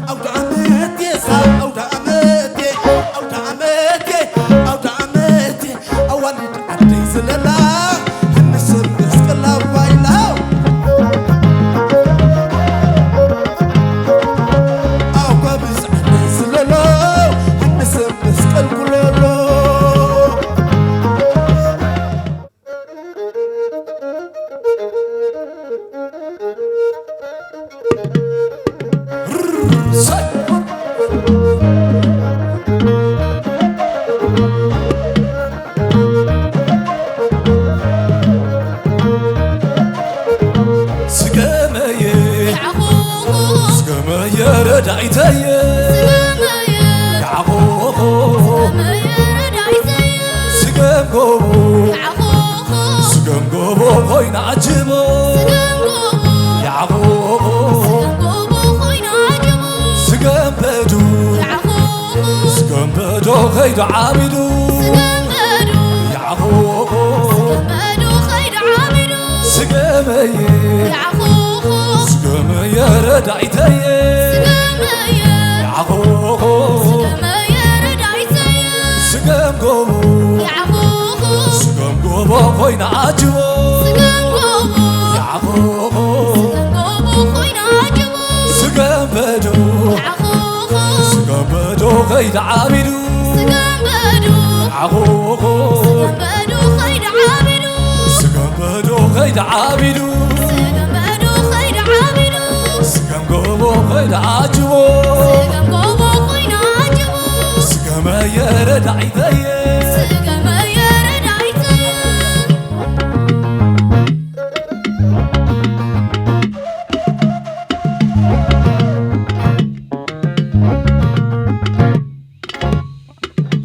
ኣውደ ዓመት የሳብ ኣውደ ዓመት ኣውደ ዓመት ኣውደ ዓመት ኣዋልድ ዓደይ ዝለላ፣ ሕንስብ መስቀል ኣባይላ። ኣጓብዝ ዓደይ ዝለሎ፣ ሕንስብ መስቀል ኩለሎ። ስገመየ፣ ስገመየ ረዳኢተየ፣ ያዕቆብ፣ ስገም ጎቦ፣ ስገም ጎቦ ኮይና ኣጅቦ፣ ያዕቆብ፣ ስገም በዱ፣ ስገም በዶ ከይዱ ዓቢዱ፣ ያዕቆብ፣ ስገመየ፣ ስገመየ ረዳኢተየ፣ ያዕቆብ፣ ስገም ጎቦ፣ ስገም ጎቦ ኮይና ኣጅቦ፣ ያዕቆብ፣ ስገም በዶ፣ ስገም በዶ ከይዳ ዓቢዱ፣ ያዕቆብ፣ ስገም በዶ ከይዳ ዓቢዱ፣ ስገም ጎቦ ከይዳ ኣጅቦ፣ ስገመየ ረዳኢተየ።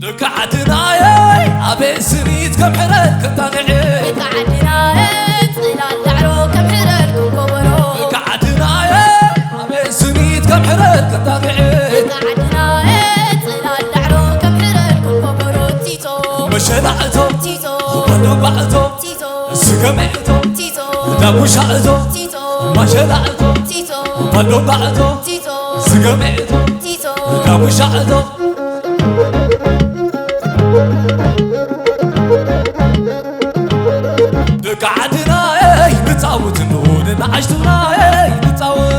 ደቂ ዓድናየይ ኣበይ ስኒት ከም ሕረድ ክታንዒ፣ ደቂ ዓድናየይ ጽላል ዳዕሮ ከም ሕረድ ክጎበሮ፣ ደቂ ዓድናየይ ኣበይ ስኒት ከም ሕረድ ክታንዒ፣ ደቂ ዓድናየይ ጽላል ዳዕሮ ከም ሕረድ ክጎበሮ። ቲቶ መሸላ እቶ፣ ቲቶ ባዶባ እቶ፣ ቲቶ ስገሜ እቶ፣ ቲቶ ዳጉሻ እቶ፣ ቲቶ ማሸላ እቶ፣ ቲቶ ባዶባ እቶ፣ ቲቶ ስገሜ እቶ፣ ቲቶ ዳጉሻ እቶ። ደቂ ዓድናየይ ንጻወት እንዶ ንንኣሽቱናየይ ንጻወት፣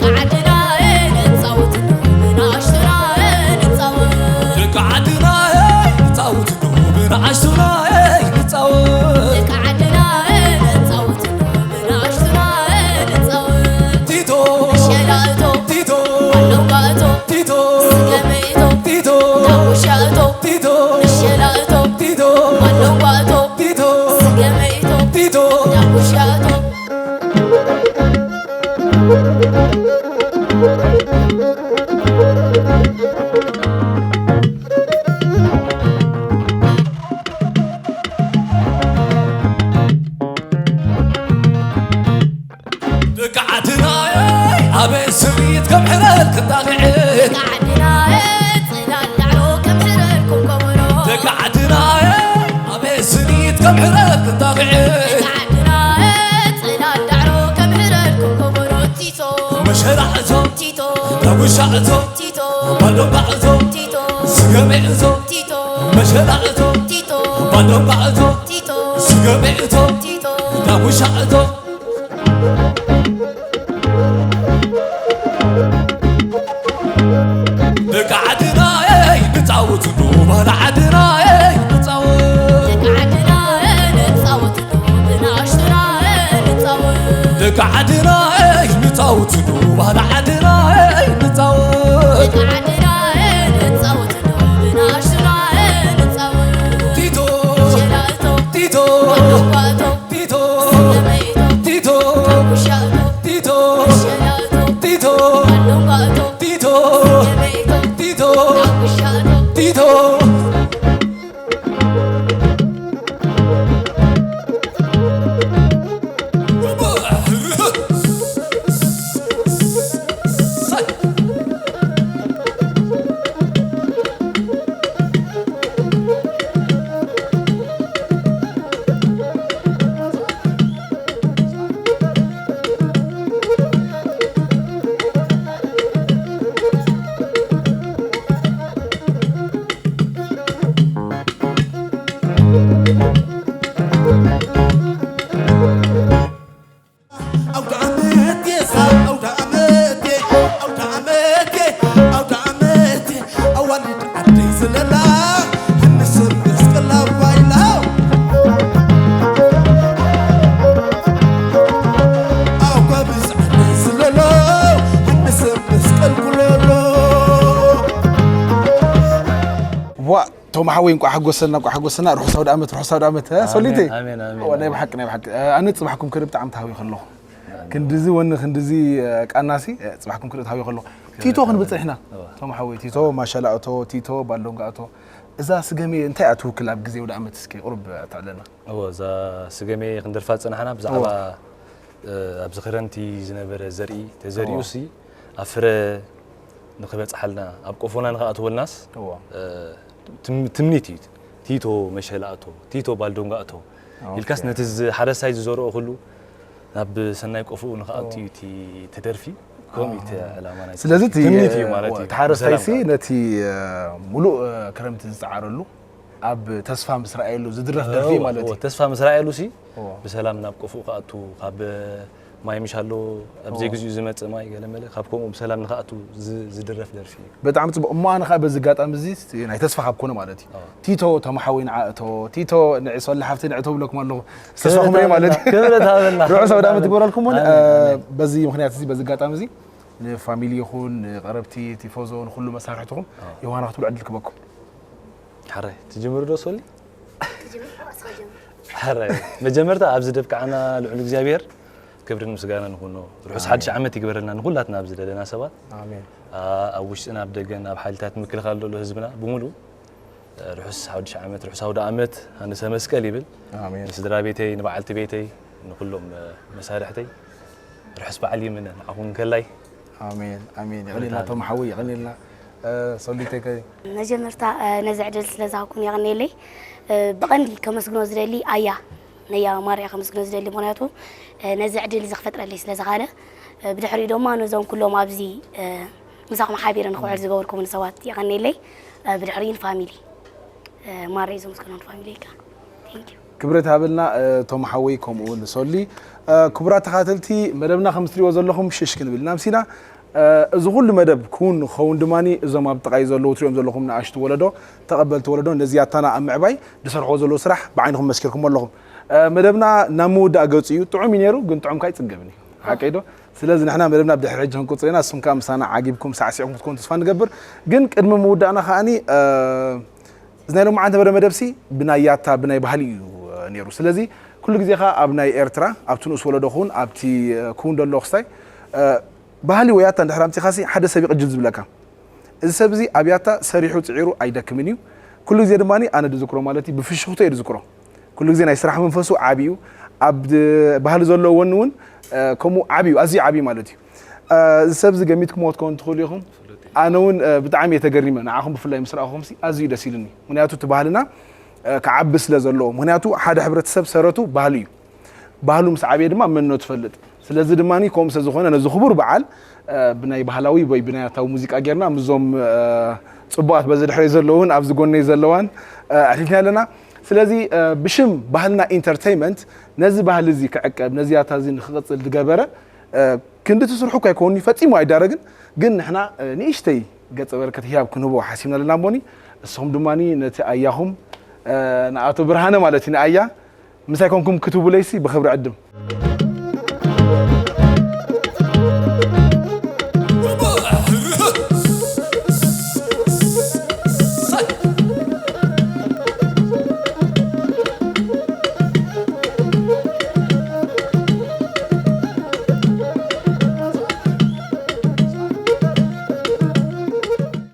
ደቂ ዓድናየይ ንጻወት እንዶ ንንኣሽቱናየይ ንጻወት፣ ደቂ ዓድናየይ ንጻወት እንዶ ንንኣሽቱናየይ ንጻወት፣ ደቂ ዓድናየይ ንጻወት እንዶ ንንኣሽቱናየይ ንጻወት። ቲቶ መሸላ እቶ፣ ቲቶ ባሎንጋ እቶ፣ ቲቶ ስገሜ እቶ፣ ቲቶ ዳጉሻ እቶ፣ ቲቶ መሸላ እቶ፣ ቲቶ ባሎንጋ እቶ፣ ቲቶ ስገሜ እቶ፣ ቲቶ ዳጉሻ እቶ። ደቂ ዓድናየይ ኣበይ ስኒት ከም ሕረድ ክታንዒ፣ ደቂ ዓድናየይ ጽላል ዳዕሮ ከም ሕረድ ክጎበሮ፣ ደቂ ዓድናየይ ኣበይ ስኒት ከም ሕረድ ክታንዒ፣ ደቂ ዓድናየይ ጽላል ዳዕሮ ከም ሕረድ ክጎበሮ። ቲቶ መሸላ እቶ፣ ቲቶ ዳጉሻ እቶ፣ ቲቶ ባዶባ እቶ፣ ቲቶ ስገሜ እቶ፣ ቲቶ መሸላ እቶ፣ ቲቶ ባዶባ እቶ፣ ቲቶ ስገሜ እቶ፣ ቲቶ ዳጉሻ እቶ። ደቂ ዓድናየይ ንጻወት እንዶ ባህሊ ዓድናየይ ንጻወት፣ ደቂ ዓድናየይ ንጻወት እንዶ ብንኣሽቱናየይ ንጻወት፣ ደቂ ዓድናየይ ንጻወት እንዶ ባህሊ ዓድናየይ ንጻወት፣ ደቂ ዓድናየይ ንጻወት እንዶ ብንኣሽቱናየይ ንጻወት። ቲቶ ሸላ እቶ ቲቶ ባዶባ እቶ ቲቶ ስገመ እቶ ቲቶ ዳጉሻ እቶ ቲቶ ሸላ እቶ ቲቶ ባሎንጋ እቶ ቲቶ ስገመ እቶ ቲቶ ዋ፣ ቶም ሓወይ፣ እንቋዕ ሓጎሰና፣ እንቋዕ ሓጎሰና። ርሑስ ኣውደ ዓመት፣ ርሑስ ኣውደ ዓመት፣ እ፣ ሶሊተይ። ኣሜን፣ ኣሜን፣ ዋ፣ ናይ ኣሜን። ብሓቂ፣ ናይ ብሓቂ። እ፣ ኣነ ጽባሕኩም ክርኢ ብጣዕሚ ተሃዊኸ ኣለኹ። ክንድዚ ወኒ፣ ክንድዚ፣ እ፣ ቃናሲ፣ እ፣ ጽባሕኩም ክርኢ ተሃዊኸ ኣለኹ። ቲቶ ክንብል ጸኒሕና። እዋ። ቶም ሓወይ፣ ቲቶ ማሸላእቶ፣ ቲቶ ባልዶንጋእቶ። እዛ ስገሜ እንታይ እያ ትውክል ኣብ ግዜ ኣውደ ዓመት? እስኪ ቁሩብ ተዕለና። እዎ፣ እዛ ስገሜ ክንደርፋ ዝጸናሕና ብዛዕባ፣ እዎ። እ፣ ኣብዚ ክረምቲ ዝነበረ ዘርኢ ተዘሪኡ እዎ። ሲ ኣብ ፍረ ንኽበጽሓልና፣ ኣብ ቆፎና ንኽኣትወልናስ፣ እዎ። እ፣ ትም-፣ ትምኒት እዩ። ቲቶ መሸላእቶ፣ ቲቶ ባልዶንጋእቶ ኦኬ። ኢልካስ ነቲ ዝ-፣ ሓረስታይ ዝዘርኦ ኩሉ ናብ ሰናይ ቆፎኡ ንኽኣቱ እዩ እቲ ተደርፊ። ከምኡ እዩ እቲ ዕላማ ናይቲ ስለዚ እቲ፣ ትምኒት እዩ ማለት እዩ። እቲ ሓረስታይ ሲ ብሰላም ነቲ፣ እ፣ ሙሉእ፣ እ፣ ክረምቲ ዝጸዓረሉ ኣብ ተስፋ ምስ ረኣየሉ ዝድረፍ ደርፊ እዎ፣ ማለት እዎ፣ እዩ። ተስፋ ምስ ረኣየሉ ሲ እዎ። ብሰላም ናብ ቆፎኡ ክኣቱ፣ ካብ ማይ ምሽ ኣሎ ኣብ እዎ። ዘይግዚኡ ዝመጽእ ማይ ገለመለ፣ ካብ ከምኡ ብሰላም ንኽኣቱ ዝ-፣ ዝድረፍ ደርፊ እዩ። ብጣዕሚ ጽቡቕ። እሞ ኣነ ኸኣ በዚ ኣጋጣሚ እዚ ናይ ተስፋ ካብ ኮነ ማለት እዩ። እዎ። ቲቶ ተማሓወይ ንዓ እቶ፣ ቲቶ ንዒ ሶሊ ሓፍተይ ንዒ እቶ ብለኩም ኣለኹ። ተስፋኹም ርኤ ማለት እዩ። ክብረት ሃበልና። ርሑስ ኣውደ ዓመት ይግበረልኩም እውን፣ ኣሜን፣ እ፣ ኣሜን። በዚ ምኽንያት እዚ፣ በዚ ኣጋጣሚ እዚ ንፋሚሊ ይኹን ንቐረብቲ ቲፎዞ ንኹሉ መሳርሕትኹም እዎ። ዮሃና ክትብሉ ዕድል ክበኩም። ሓራይ ትጅምሩ ዶ ሶሊ? ትጅምር፣ ኣስኻ ጀምር። ሓራይ መጀመርታ ኣብዚ ደብቃዓና ልዑል እግዚኣብሔር ክብርን ምስጋናን ንኹኖ። ርሑስ ኣሜን። ሓድሽ ዓመት ይግበረልና ንኹላትና ኣብዚ ዘለና ሰባት። ኣሜን። ኣ-፣ ኣብ ውሽጥን ኣብ ደገን ኣብ ሓይልታት ምክልኻል ዘሎ ህዝብና ብምሉእ፣ ርሑስ ሓድሽ ዓመት፣ ርሑስ ኣውደ ዓመት፣ ሃንሰ መስቀል ይብል። ኣሜን። ንስድራ ቤተይ፣ ንበዓልቲ ቤተይ፣ ንኹሎም፣ እ፣ መሳርሕተይ ርሑስ በዓል ይምነ። ንዓኹም ከላይ ኣሜን፣ ኣሜን። የቐንየልና ቶም ሓወይ፣ የቐንየልና። እ፣ ሶሊተይ ከ? መጀመርታ፣ እ፣ ነዚ ዕድል ስለ ዝሃብኩን የቐንየለይ። እ፣ ብቐንዲ ከመስግኖ ዝደሊ ኣያ፣ ነያ ማርያ ከመስግኖ ዝደሊ፣ ምኽንያቱ፣ እ፣ ነዚ ዕድል እዚ ክፈጥረለይ ስለ ዝኻለ። እ፣ ብድሕሪኡ ድማ ነዞም ኩሎም ኣብዚ፣ እ፣ ምሳኹም ሓቢረ ንኽውዕል ዝገበርኩምኒ ሰባት የቐንየለይ። እ፣ ብድሕሪኡ ንፋሚሊ፣ እ፣ ማረይ ዘመስግኖ ንፋሚሊ ኢልካ። Thank you። ክብረት ሃበልና፣ እ፣ ቶም ሓወይ፣ ከምኡ እውን ሶሊ። እ፣ ክቡራት ተኻተልቲ መደብና ከም እትሪእዎ ዘለኹም ሽሽ ክንብል ኢና ኣምሲና። እ፣ እዚ ኩሉ መደብ ክውን ንክኸውን ድማ እዞም ኣብ ጥቓይ ዘለዉ ትሪኦም ዘለኹም ንኣሽቱ ወለዶ፣ ተቐበልቲ ወለዶ ነዚ ያታና ኣብ ምዕባይ ዝሰርሕዎ ዘለዉ ስራሕ ብዓይንኹም መስኪርኩሞ ኣለኹም። እ፣ መደብና ናብ ምውዳእ ገጹ እዩ። ጥዑም እዩ ነይሩ፣ ግን ጥዑምካ ኣይጽገብን እዩ። ሓቀይ ዶ? ስለዚ ንሕና መደብና ብድሕሪ ሕጂ ክንቅጽሎ ኢና። ንስኹም ከኣ ምሳና ዓጊብኩም ሳዕሲዕኩም ክትኮኑ ተስፋ ንገብር። ግን ቅድሚ ምውዳእና ከኣኒ፣ እ፣ እዚ ናይ ሎማዓንቲ ነበረ መደብሲ ብናይ ያታ፣ ብናይ ባህሊ እዩ፣ እ፣ ነይሩ። ስለዚ ኩሉ ግዜ ከኣ ኣብ ናይ ኤርትራ፣ ኣብቲ ንኡስ ወለዶ ክውን፣ ኣብቲ፣ እ፣ ክውን ዘሎ ክስታይ፣ እ፣ ባህሊ ወይ ያታ እንድሕር ኣምጺኻሲ ሓደ ሰብ ይቕጅል ዝብለካ። እዚ ሰብ እዚ ኣብ ያታ ሰሪሑ ጽዒሩ ኣይደክምን እዩ። ኩሉ ግዜ ድማ ኣነ ዝዝክሮ ማለት እዩ፣ ብፍሽኽቶ እየ ዝዝክሮ። ኩሉ ግዜ ናይ ስራሕ መንፈሱ ዓቢ እዩ። ኣብ ድ-፣ ባህሊ ዘለዎ ወኒ እውን፣ እ፣ ከምኡ ዓቢ እዩ፣ ኣዝዩ ዓቢ ማለት እዩ። እ፣ እዚ ሰብ እዚ ገሚትኩምዎ ክትከውን ትኽእሉ ኢኹም። ኣነ እውን፣ እ፣ ብጣዕሚ እየ ተገሪመ፣ ንዓኹም ብፍላይ ምስ ረኣኹምሲ ኣዝዩ ደስ ኢሉኒ። ምኽንያቱ እቲ ባህልና፣ እ፣ ክዓቢ ስለ ዘለዎ። ምኽንያቱ ሓደ ሕብረተሰብ ሰረቱ ባህሊ እዩ። ባህሉ ምስ ዓበየ ድማ መንነቱ ይፈልጥ። ስለዚ ድማ ከምኡ ስለ ዝኾነ ነዚ ክቡር በዓል፣ እ፣ ብናይ ባህላዊ ወይ ብናይ ያታዊ ሙዚቃ ጌርና ምስዞም፣ እ፣ ጽቡቓት በዚ ድሕረይ ዘለውን ኣብዚ ጎነይ ዘለዋን፣ እ፣ ኣሕሊፍና ኣለና። ስለዚ፣ እ፣ ብሽም ባህልና ኢንተርተይንመንት ነዚ ባህሊ እዚ ክዕቀብ፣ ነዚ ያታ እዚ ንክቕጽል ዝገበረ፣ እ፣ ክንዲ እቲ ስርሑ እኳ ኣይኮኑን እዩ፣ ፈጺሙ ኣይዳረግን። ግን ንሕና፣ እ፣ ንእሽተይ ገጸ በረከት ህያብ ክንህቦ ሓሲብና ኣለና እሞኒ፣ ንስኹም ድማ ነቲ ኣያኹም፣ እ፣ ንኣቶ ብርሃነ ማለት እዩ፣ ንኣያ ምሳይ ኮንኩም ክትህቡለይሲ ብኽብሪ ዕድም።